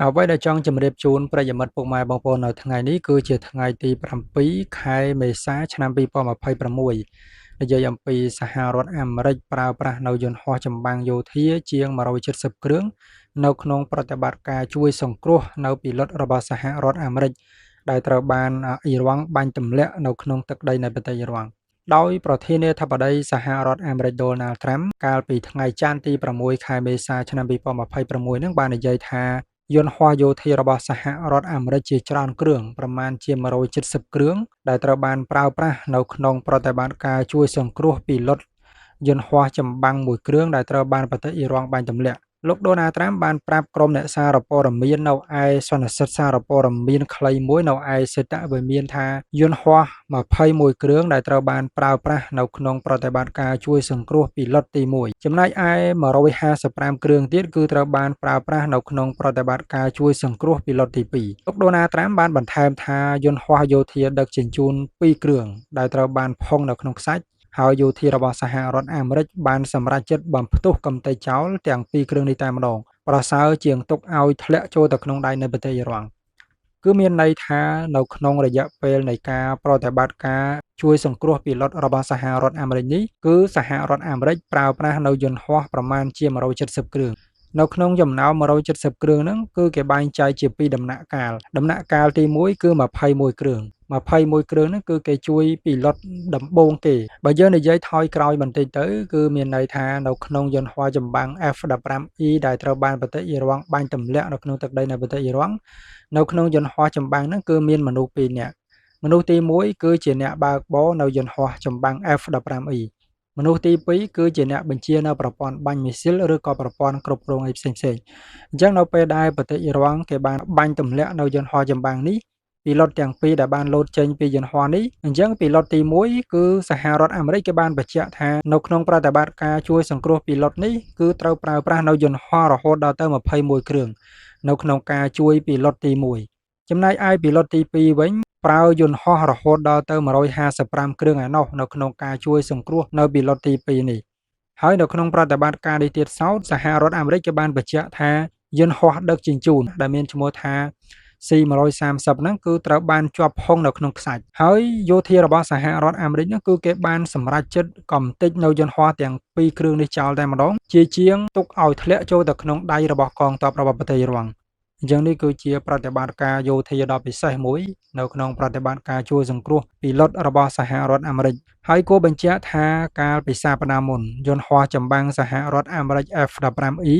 អ្វីដែលចង់ជម្រាបជូនប្រិយមិត្តពុកម៉ែបងប្អូននៅថ្ងៃនេះគឺជាថ្ងៃទី7ខែមេសាឆ្នាំ2026និយាយអំពីសហរដ្ឋអាមេរិកប្រើប្រាស់នៅយន្តហោះចម្បាំងយោធាជាង170គ្រឿងនៅក្នុងប្រតិបត្តិការជួយសង្គ្រោះនៅពីលុតរបស់សហរដ្ឋអាមេរិកដែលត្រូវបានអ៊ីរ៉ង់បាញ់ទម្លាក់នៅក្នុងទឹកដីនៃប្រទេសអ៊ីរ៉ង់ដោយប្រធានាធិបតីសហរដ្ឋអាមេរិកដូណាល់ត្រាំកាលពីថ្ងៃច័ន្ទទី6ខែមេសាឆ្នាំ2026នឹងបាននិយាយថាយន្តហោះយោធារបស់សហរដ្ឋអាមេរិកជាច្រើនគ្រឿងប្រមាណជា170គ្រឿងដែលត្រូវបានប្រើប្រាស់នៅក្នុងប្រតិបត្តិការជួយសង្គ្រោះពីលុតយន្តហោះចម្បាំងមួយគ្រឿងដែលត្រូវបានប្រទេសអ៊ីរ៉ង់បាញ់ទម្លាក់លោកដូណាល់ត្រាំបានប្រាប់ក្រុមអ្នកសារព័ត៌មាននៅឯសន្និសីទសារព័ត៌មានខ្លីមួយនៅឯសេតវិមានថាយន្តហោះ21គ្រឿងដែលត្រូវបានប្រើប្រាស់នៅក្នុងប្រតិបត្តិការជួយសង្គ្រោះពីលុតទី1ចំណែកឯ155គ្រឿងទៀតគឺត្រូវបានប្រើប្រាស់នៅក្នុងប្រតិបត្តិការជួយសង្គ្រោះពីលុតទី2លោកដូណាល់ត្រាំបានបន្ថែមថាយន្តហោះយោធាដឹកជញ្ជូន2គ្រឿងដែលត្រូវបានផុងនៅក្នុងខ្សាច់ហើយយោធារបស់សហរដ្ឋអាមេរិកបានសម្រេចចិត្តបំផ្ទុះកម្ទេចចោលទាំងពីរគ្រឿងនេះតែម្ដងប្រសើរជាងទុកឲ្យធ្លាក់ចូលទៅក្នុងដៃនៃប្រទេសអ៊ីរ៉ង់គឺមានន័យថានៅក្នុងរយៈពេលនៃការប្រតិបត្តិការជួយសង្គ្រោះពីលុតរបស់សហរដ្ឋអាមេរិកនេះគឺសហរដ្ឋអាមេរិកប្រើប្រាស់នៅយន្តហោះប្រមាណជា170គ្រឿងនៅក្នុងចំណោម170គ្រឿងហ្នឹងគឺគេបែងចែកជាពីរដំណាក់កាលដំណាក់កាលទី1គឺ21គ្រឿង21គ្រឿងហ្នឹងគឺគេជួយពីលុតដំបូងគេបើយើងនិយាយថយក្រោយបន្តិចទៅគឺមានន័យថានៅក្នុងយន្តហោះចម្បាំង F-15E ដែលត្រូវបានប្រទេសអ៊ីរ៉ង់បាញ់ទម្លាក់នៅក្នុងទឹកដីនៃប្រទេសអ៊ីរ៉ង់នៅក្នុងយន្តហោះចម្បាំងហ្នឹងគឺមានមនុស្ស2នាក់មនុស្សទី1គឺជាអ្នកបើកបរនៅយន្តហោះចម្បាំង F-15E មនុស្សទី2គឺជាអ្នកបញ្ជានៅប្រព័ន្ធបាញ់មីស៊ីលឬក៏ប្រព័ន្ធគ្រប់គ្រងអីផ្សេងៗអញ្ចឹងនៅពេលដែលប្រទេសអ៊ីរ៉ង់គេបានបាញ់ទម្លាក់នៅយន្តហោះចម្បាំងនេះពីឡុតទាំងពីរដែលបានលោតចេញពីយន្តហោះនេះអញ្ចឹងពីឡុតទី1គឺសហរដ្ឋអាមេរិកគេបានបញ្ជាក់ថានៅក្នុងប្រតិបត្តិការជួយសង្គ្រោះពីឡុតនេះគឺត្រូវប្រើប្រាស់នៅយន្តហោះរហូតដល់ទៅ21គ្រឿងនៅក្នុងការជួយពីឡុតទី1ចំណែកឯពីឡុតទី2វិញប្រើយន្តហោះរហូតដល់ទៅ155គ្រឿងឯណោះនៅក្នុងការជួយសង្គ្រោះនៅពីឡុតទី2នេះហើយនៅក្នុងប្រតិបត្តិការនេះទៀតសោតសហរដ្ឋអាមេរិកគេបានបញ្ជាក់ថាយន្តហោះដឹកជញ្ជូនដែលមានឈ្មោះថា C-130 ហ្នឹងគឺត្រូវបានជាប់ផុងនៅក្នុងខ្សាច់ហើយយោធារបស់សហរដ្ឋអាមេរិកហ្នឹងគឺគេបានសម្រេចចិត្តកំទេចនៅយន្តហោះទាំងពីរគ្រឿងនេះចោលតែម្ដងជាជាងទុកឲ្យធ្លាក់ចូលទៅក្នុងដៃរបស់កងទ័ពរបស់ប្រទេសអ៊ីរ៉ង់អញ្ចឹងនេះគឺជាប្រតិបត្តិការយោធាដ៏ពិសេសមួយនៅក្នុងប្រតិបត្តិការជួយសង្គ្រោះពីលុតរបស់សហរដ្ឋអាមេរិកហើយគួរបញ្ជាក់ថាកាលពីសប្តាហ៍មុនយន្តហោះចម្បាំងសហរដ្ឋអាមេរិក F-15E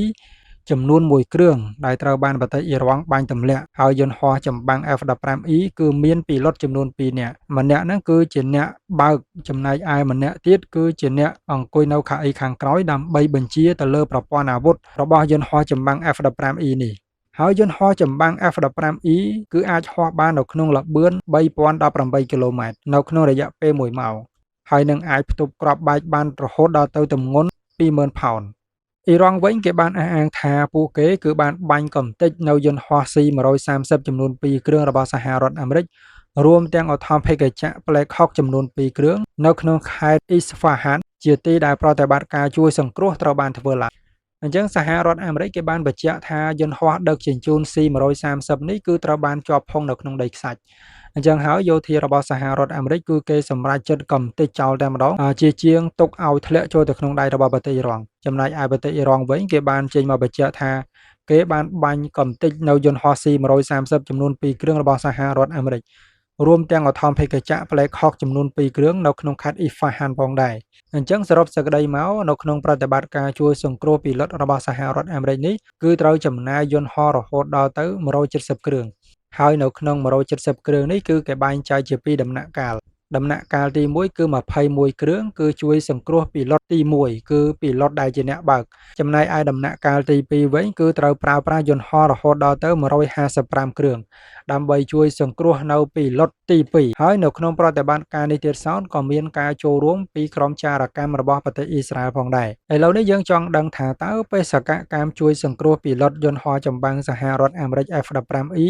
ចំនួនមួយគ្រឿងដែលត្រូវបានប្រទេសអ៊ីរ៉ង់បាញ់ទម្លាក់ហើយយន្តហោះចម្បាំង F-15E គឺមានពីលុតចំនួន2នាក់ម្នាក់ហ្នឹងគឺជាអ្នកបើកចំណែកឯម្នាក់ទៀតគឺជាអ្នកអង្គុយនៅកៅអីខាងក្រោយដើម្បីបញ្ជាទៅលើប្រព័ន្ធអាវុធរបស់យន្តហោះចម្បាំង F-15E នេះហើយយន្តហោះចម្បាំង F-15E គឺអាចហោះបាននៅក្នុងល្បឿន3018គីឡូម៉ែត្រនៅក្នុងរយៈពេល1ម៉ោងហើយនឹងអាចផ្ទុះគ្រាប់បែកបានរហូតដល់ទៅទម្ងន់20000ផោនអ៊ីរ៉ង់វិញគេបានអះអាងថាពួកគេគឺបានបាញ់កំទេចនៅយន្តហោះ C-130 ចំនួន2គ្រឿងរបស់សហរដ្ឋអាមេរិករួមទាំងឧទ្ធម្ភាគចក្រ Black Hawk ចំនួន2គ្រឿងនៅក្នុងខេត្តអ៊ីស្ហ្វាហានជាទីដែលប្រតិបត្តិការជួយសង្គ្រោះត្រូវបានធ្វើឡើងអញ្ចឹងសហរដ្ឋអាមេរិកគេបានបញ្ជាក់ថាយន្តហោះដឹកជញ្ជូន C-130 នេះគឺត្រូវបានជាប់ផុងនៅក្នុងដីខ្សាច់អញ្ចឹងហើយយោធារបស់សហរដ្ឋអាមេរិកគឺគេសម្រេចចិត្តកំទេចចោលតែម្ដងជាជាងទុកឲ្យធ្លាក់ចូលទៅក្នុងដៃរបស់ប្រទេសអ៊ីរ៉ង់ចំណែកឯប្រទេសអ៊ីរ៉ង់វិញគេបានចេញមកបញ្ជាក់ថាគេបានបាញ់កំទេចនៅយន្តហោះ C-130 ចំនួន2គ្រឿងរបស់សហរដ្ឋអាមេរិករួមទាំងឧទ្ធម្ភាគចក្រ Black Hawk ចំនួន2គ្រឿងនៅក្នុងខេត្តអ៊ីហ្វាហានផងដែរអញ្ចឹងសរុបសេចក្តីមកនៅក្នុងប្រតិបត្តិការជួយសង្គ្រោះពីលុតរបស់សហរដ្ឋអាមេរិកនេះគឺត្រូវចំណាយយន្តហោះរហូតដល់ទៅ170គ្រឿងហើយនៅក្នុង170គ្រឿងនេះគឺគេបែងចែកជាពីរដំណាក់កាលដំណាក់កាលទី1គឺ21គ្រឿងគឺជួយសង្គ្រោះពីលុតទី1គឺពីលុតដែលជាអ្នកបើកចំណែកឯដំណាក់កាលទី2វិញគឺត្រូវប្រើប្រាស់យន្តហោះរហូតដល់ទៅ155គ្រឿងដើម្បីជួយសង្គ្រោះនៅពីលុតទី2ហើយនៅក្នុងប្រតិបត្តិការនេះទៀតសោតក៏មានការចូលរួមពីក្រុមចារកម្មរបស់ប្រទេសអ៊ីស្រាអែលផងដែរឥឡូវនេះយើងចង់ដឹងថាតើបេសកកម្មជួយសង្គ្រោះពីលុតយន្តហោះចម្បាំងសហរដ្ឋអាមេរិក F-15E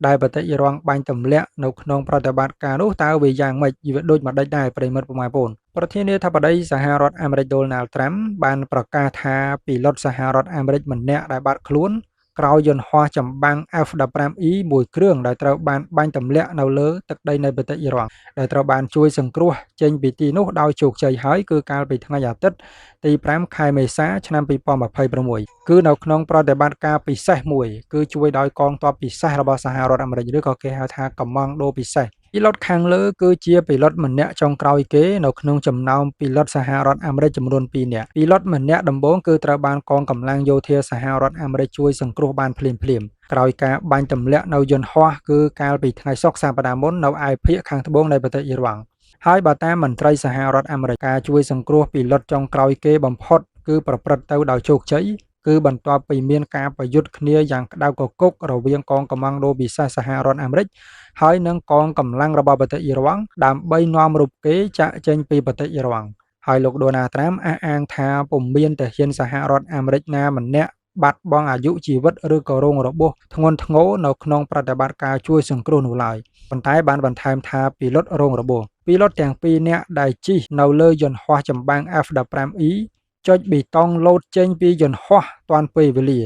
ដែលប្រទេសអ៊ីរ៉ង់បាញ់ទម្លាក់នៅក្នុងប្រតិបត្តិការនោះតើវាយ៉ាងម៉េចវាដូចម្ដេចដែរប្រិយមិត្តពុកម៉ែបងប្អូនប្រធានាធិបតីសហរដ្ឋអាមេរិកដូណាល់ត្រាំបានប្រកាសថាពីលុតសហរដ្ឋអាមេរិកម្នាក់ដែលបាត់ខ្លួន ក្រោយយន្តហោះចម្បាំង F-15E មួយគ្រឿងដែលត្រូវបានបាញ់ទម្លាក់នៅលើទឹកដីនៃប្រទេសអ៊ីរ៉ង់ដែលត្រូវបានជួយសង្គ្រោះចេញពីទីនោះដោយជោគជ័យហើយគឺកាលពីថ្ងៃអាទិត្យទី5ខែមេសាឆ្នាំ2026គឺនៅក្នុងប្រតិបត្តិការពិសេសមួយគឺជួយដោយកងទ័ពពិសេសរបស់សហរដ្ឋអាមេរិកឬក៏គេហៅថាកម៉ង់ដូពិសេសពីឡុតខាងលើគឺជាពីឡុតម្នាក់ចុងក្រោយគេនៅក្នុងចំណោមពីឡុតសហរដ្ឋអាមេរិកចំនួន2នាក់ពីឡុតម្នាក់ដំបូងគឺត្រូវបានកងកម្លាំងយោធាសហរដ្ឋអាមេរិកជួយសង្គ្រោះបានភ្លាមភ្លាមក្រោយការបាញ់ទម្លាក់នៅយន្តហោះគឺកាលពីថ្ងៃសុក្រសប្តាហ៍មុននៅឯភាគខាងត្បូងនៃប្រទេសអ៊ីរ៉ង់ហើយបើតាមមន្ត្រីសហរដ្ឋអាមេរិកការជួយសង្គ្រោះពីឡុតចុងក្រោយគេបំផុតគឺប្រព្រឹត្តទៅដោយជោគជ័យគឺបន្ទាប់ពីមានការប្រយុទ្ធគ្នាយ៉ាងក្តៅគគុករវាងកងកម្លាំងដូពិសេសសហរដ្ឋអាមេរិកហើយនិងកងកម្លាំងរបស់ប្រទេសអ៊ីរ៉ង់ដើម្បីនាំរូបគេចាក់ចេញពីប្រទេសអ៊ីរ៉ង់ហើយលោកដូណាល់ត្រាំអះអាងថាពុំមានទាហានសហរដ្ឋអាមេរិកណាម្នាក់បាត់បង់អាយុជីវិតឬក៏រងរបួសធ្ងន់ធ្ងរនៅក្នុងប្រតិបត្តិការជួយសង្គ្រោះនោះឡើយប៉ុន្តែបានបន្ថែមថាពីលុតរងរបួសពីលុតទាំងពីរនាក់ដែលជិះនៅលើយន្តហោះចម្បាំង F-15E ចុចប៊ីតុងលោតចេញពីយន្តហោះទាន់ពេលវេលា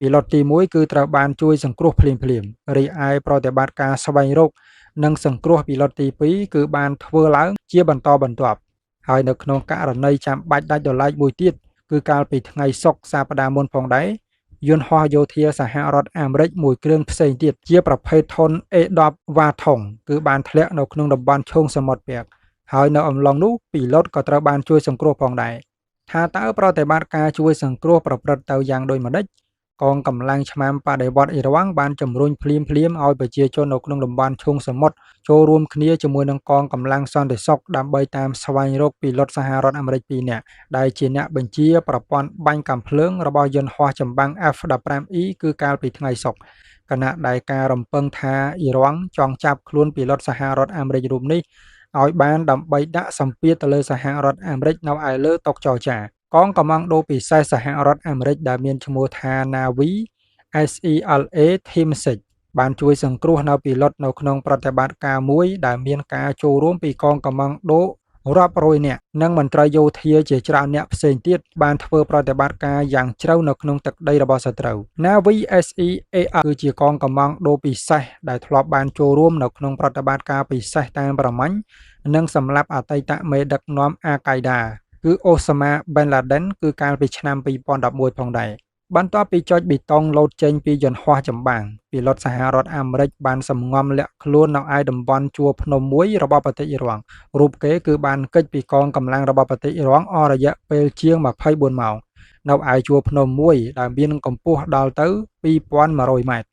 ពីឡុតទី1គឺត្រូវបានជួយសង្គ្រោះភ្លាមភ្លាមរីឯប្រតិបត្តិការស្វែងរកនិងសង្គ្រោះពីឡុតទី2គឺបានធ្វើឡើងជាបន្តបន្ទាប់ហើយនៅក្នុងករណីចាំបាច់ដាច់ដោយឡែកមួយទៀតគឺកាលពីថ្ងៃសុក្រសប្តាហ៍មុនផងដែរយន្តហោះយោធាសហរដ្ឋអាមេរិកមួយគ្រឿងផ្សេងទៀតជាប្រភេទធុន A10 វ៉ាថុងគឺបានធ្លាក់នៅក្នុងតំបន់ឈូងសមុទ្រពាក់ហើយនៅអំឡុងនោះពីឡុតក៏ត្រូវបានជួយសង្គ្រោះផងដែរថាតើប្រតិបត្តិការជួយសង្គ្រោះប្រព្រឹត្តទៅយ៉ាងដូចម្តេចកងកម្លាំងឆ្មាំបដិវត្តអ៊ីរ៉ង់បានជំរុញភ្លាមភ្លាមឲ្យប្រជាជននៅក្នុងតំបន់ឈូងសមុទ្រចូលរួមគ្នាជាមួយនឹងកងកម្លាំងសន្តិសុខដើម្បីតាមស្វែងរកពីលុតសហរដ្ឋអាមេរិក2នាក់ដែលជាអ្នកបញ្ជាប្រព័ន្ធបាញ់កាំភ្លើងរបស់យន្តហោះចម្បាំង F-15E គឺកាលពីថ្ងៃសុក្រខណៈដែលការរំពឹងថាអ៊ីរ៉ង់ចង់ចាប់ខ្លួនពីលុតសហរដ្ឋអាមេរិករូបនេះឲ្យបានដើម្បីដាក់សម្ពាធទៅលើសហរដ្ឋអាមេរិកនៅឯលើតុចរចាកងកម្លាំងដូពិសេសសហរដ្ឋអាមេរិកដែលមានឈ្មោះថា Navy SEAL Team 6បានជួយសង្គ្រោះនៅពីលុតនៅក្នុងប្រតិបត្តិការមួយដែលមានការចូលរួមពីកងកម្លាំងដូរាប់រយនាក់និងមន្ត្រីយោធាជាច្រើនអ្នកផ្សេងទៀតបានធ្វើប្រតិបត្តិការយ៉ាងជ្រៅនៅក្នុងទឹកដីរបស់សត្រូវ Navy SEAL គឺជាកងកម្លាំងដូពិសេសដែលធ្លាប់បានចូលរួមនៅក្នុងប្រតិបត្តិការពិសេសតាមប្រមាញ់និងសម្លាប់អតីតមេដឹកនាំអាកៃដាគឺអូសាម៉ាបិនឡាដិនគឺកាលពីឆ្នាំ2011ផងដែរបន្ទាប់ពីចុចប៊ីតុងលោតចេញពីយន្តហោះចម្បាំងពីលុតសហរដ្ឋអាមេរិកបានសម្ងំលាក់ខ្លួននៅឯតំបន់ជួរភ្នំមួយរបស់ប្រទេសអ៊ីរ៉ង់រូបគេគឺបានគេចពីកងកម្លាំងរបស់ប្រទេសអ៊ីរ៉ង់អស់រយៈពេលជាង24ម៉ោងនៅឯជួរភ្នំមួយដែលមានកម្ពស់ដល់ទៅ2100ម៉ែត្រ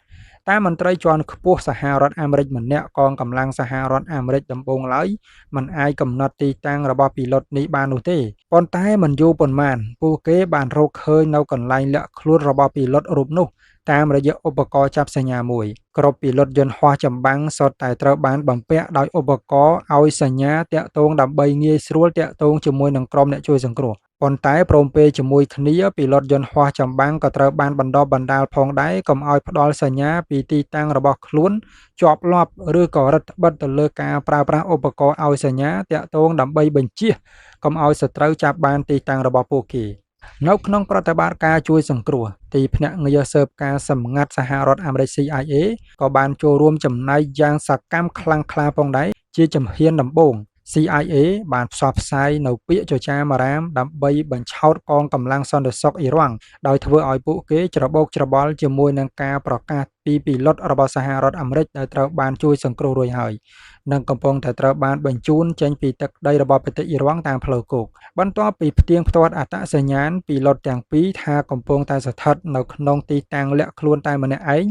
តាមមន្ត្រីជាន់ខ្ពស់សហរដ្ឋអាមេរិកម្នាក់កងកម្លាំងសហរដ្ឋអាមេរិកដំបូងឡើយមិនអាចកំណត់ទីតាំងរបស់ពីលុតនេះបាននោះទេប៉ុន្តែមិនយូរប៉ុន្មានពួកគេបានរកឃើញនៅកន្លែងលាក់ខ្លួនរបស់ពីលុតរូបនោះតាមរយៈឧបករណ៍ចាប់សញ្ញាមួយគ្រប់ពីលុតយន្តហោះចម្បាំងសុទ្ធតែត្រូវបានបំពាក់ដោយឧបករណ៍ឲ្យសញ្ញាតាក់ទងដើម្បីងាយស្រួលតាក់ទងជាមួយនឹងក្រុមអ្នកជួយសង្គ្រោះប៉ុន្តែព្រមពេលជាមួយគ្នាពីលុតយន្តហោះចម្បាំងក៏ត្រូវបានបណ្ដុះបណ្ដាលផងដែរកុំឲ្យផ្ដល់សញ្ញាពីទីតាំងរបស់ខ្លួនជាប់លាប់ឬក៏រឹតត្បិតទៅលើការប្រើប្រាស់ឧបករណ៍ឲ្យសញ្ញាតាក់ទងដើម្បីបញ្ជៀសកុំឲ្យសត្រូវចាប់បានទីតាំងរបស់ពួកគេនៅក្នុងប្រតិបត្តិការជួយសង្គ្រោះទីភ្នាក់ងារស៊ើបការសម្ងាត់សហរដ្ឋអាមេរិក CIA ក៏បានចូលរួមចំណែកយ៉ាងសកម្មខ្លាំងក្លាផងដែរជាជំហានដំបូង CIA បានផ្សព្វផ្សាយនៅពាក្យចចាមអារាមដើម្បីបញ្ឆោតកងកម្លាំងសន្តិសុខអ៊ីរ៉ង់ដោយធ្វើឲ្យពួកគេច្របូកច្របល់ជាមួយនឹងការប្រកាសពីពីលុតរបស់សហរដ្ឋអាមេរិកដែលត្រូវបានជួយសង្គ្រោះរួចហើយនិងកំពុងតែត្រូវបានបញ្ជូនចេញពីទឹកដីរបស់ប្រទេសអ៊ីរ៉ង់តាមផ្លូវគោកបន្ទាប់ពីផ្ទៀងផ្ទាត់អត្តសញ្ញាណពីលុតទាំងពីរថាកំពុងតែស្ថិតនៅក្នុងទីតាំងលាក់ខ្លួនតែម្នាក់ឯង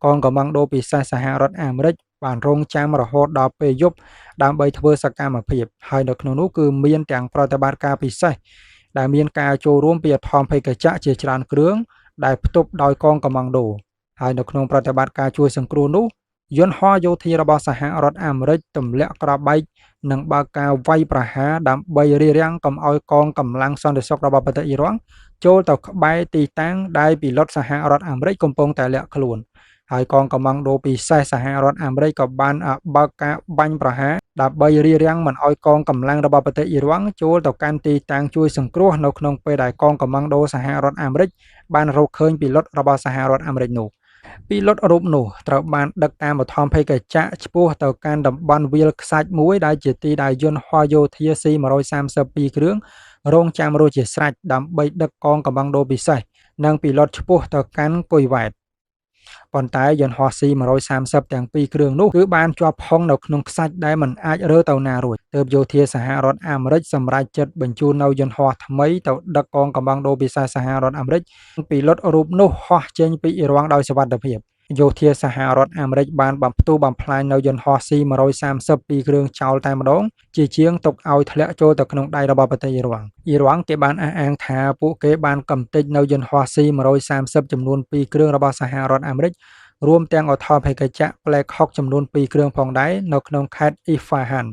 កងកម្លាំងដូពិសេសសហរដ្ឋអាមេរិកបានរងចាំរហូតដល់ពេលយប់ដើម្បីធ្វើសកម្មភាពហើយនៅក្នុងនោះគឺមានទាំងប្រតិបត្តិការពិសេសដែលមានការចូលរួមពីអធមភេកចៈជាច្រើនគ្រឿងដែលផ្ទុកដោយកងកម្លាំងដូហើយនៅក្នុងប្រតិបត្តិការជួយសង្គ្រោះនោះយន្តហោះយោធារបស់សហរដ្ឋអាមេរិកទម្លាក់គ្រាប់បែកនិងបើកការវាយប្រហារដើម្បីរារាំងកុំឲ្យកងកម្លាំងសន្តិសុខរបស់ប្រទេសអ៊ីរ៉ង់ចូលទៅក្បែរទីតាំងដែលពីលុតសហរដ្ឋអាមេរិកកំពុងតែលាក់ខ្លួនហើយកងកម្លាំងដូពិសេសសហរដ្ឋអាមេរិកក៏បានបើកការបាញ់ប្រហារ ដើម្បីរារាំងមិនឲ្យកងកម្លាំងរបស់ប្រទេសអ៊ីរ៉ង់ចូលទៅកាន់ទីតាំងជួយសង្គ្រោះនៅក្នុងពេលដែលកងកម្លាំងដូសហរដ្ឋអាមេរិកបានរកឃើញពីលុតរបស់សហរដ្ឋអាមេរិកនោះ។ ពីលុតរូបនោះត្រូវបានដឹកតាមឧទ្ធម្ភាគចក្រឆ្ពោះទៅកាន់តំបន់វាលខ្សាច់មួយដែលជាទីដែលយន្តហោះយោធា C-132 គ្រឿងរងចាំរួចជាស្រេចដើម្បីដឹកកងកម្លាំងដូពិសេសនិងពីលុតឆ្ពោះទៅកាន់គុយវ៉ែតប៉ុន្តែយន្តហោះ C-130 ទាំងពីរគ្រឿងនោះគឺបានជាប់ផុងនៅក្នុងខ្សាច់ដែលមិនអាចរើទៅណារួចទើបយោធាសហរដ្ឋអាមេរិកសម្រេចចិត្តបញ្ជូននូវយន្តហោះថ្មីទៅដឹកកងកម្លាំងដូពិសេសសហរដ្ឋអាមេរិកពីលុតរូបនោះហោះចេញពីអ៊ីរ៉ង់ដោយសុវត្ថិភាព។ យោធាសហរដ្ឋអាមេរិកបានបំផ្ទុះបំផ្លាញនូវយន្តហោះ C-130 ពីរគ្រឿងចោលតែម្ដងជាជាងទុកឲ្យធ្លាក់ចូលទៅក្នុងដៃរបស់ប្រទេសអ៊ីរ៉ង់។អ៊ីរ៉ង់គេបានអះអាងថាពួកគេបានកម្ទេចនូវយន្តហោះ C-130 ចំនួន2គ្រឿងរបស់សហរដ្ឋអាមេរិករួមទាំងឧទ្ធម្ភាគចក្រ Black Hawk ចំនួន2គ្រឿងផងដែរនៅក្នុងខេត្តអ៊ីហ្វាហាន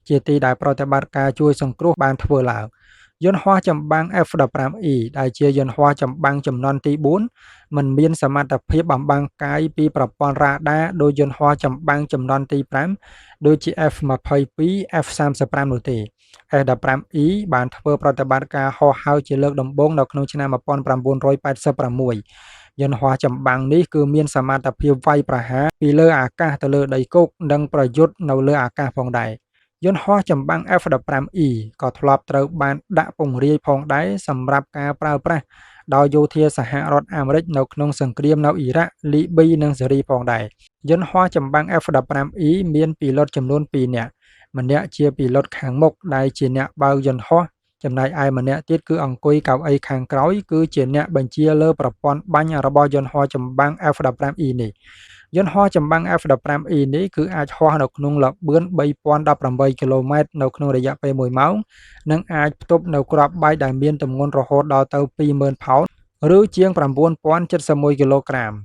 ជាទីដែលប្រតិបត្តិការជួយសង្គ្រោះបានធ្វើឡើង។ យន្តហោះចម្បាំង F-15E ដែលជាយន្តហោះចម្បាំងជំនាន់ទី4មិនមានសមត្ថភាពបំបាំងកាយពីប្រព័ន្ធរ៉ាដាដូចយន្តហោះចម្បាំងជំនាន់ទី5ដូចជា F-22 F-35 នោះទេ។ F-15E បានធ្វើប្រតិបត្តិការហោះហើរជាលើកដំបូងនៅក្នុងឆ្នាំ1986យន្តហោះចម្បាំងនេះគឺមានសមត្ថភាពវាយប្រហារពីលើអាកាសទៅលើដីគោកនិងប្រយុទ្ធនៅលើអាកាសផងដែរ។ យន្តហោះចម្បាំង F-15E ក៏ធ្លាប់ត្រូវបានដាក់ពង្រាយផងដែរសម្រាប់ការប្រើប្រាស់ដោយយោធាសហរដ្ឋអាមេរិកនៅក្នុងសង្គ្រាមនៅអ៊ីរ៉ាក់ លីប៊ី និងសេរីផងដែរ។ យន្តហោះចម្បាំង F-15E មានពីឡុតចំនួន2នាក់ ម្នាក់ជាពីឡុតខាងមុខដែលជាអ្នកបើកយន្តហោះចំណែកឯម្នាក់ទៀតគឺអង្គុយកៅអីខាងក្រោយគឺជាអ្នកបញ្ជាលើប្រព័ន្ធបាញ់របស់យន្តហោះចម្បាំង F-15E នេះ។ យន្តហោះចម្បាំង F-15E នេះគឺអាចហោះនៅក្នុងល្បឿន3018គីឡូម៉ែត្រនៅក្នុងរយៈពេល1ម៉ោងនិងអាចផ្ទប់នៅគ្រាប់បែកដែលមានទម្ងន់រហូតដល់ទៅ20,000ផោនឬជាង9071គីឡូក្រាម។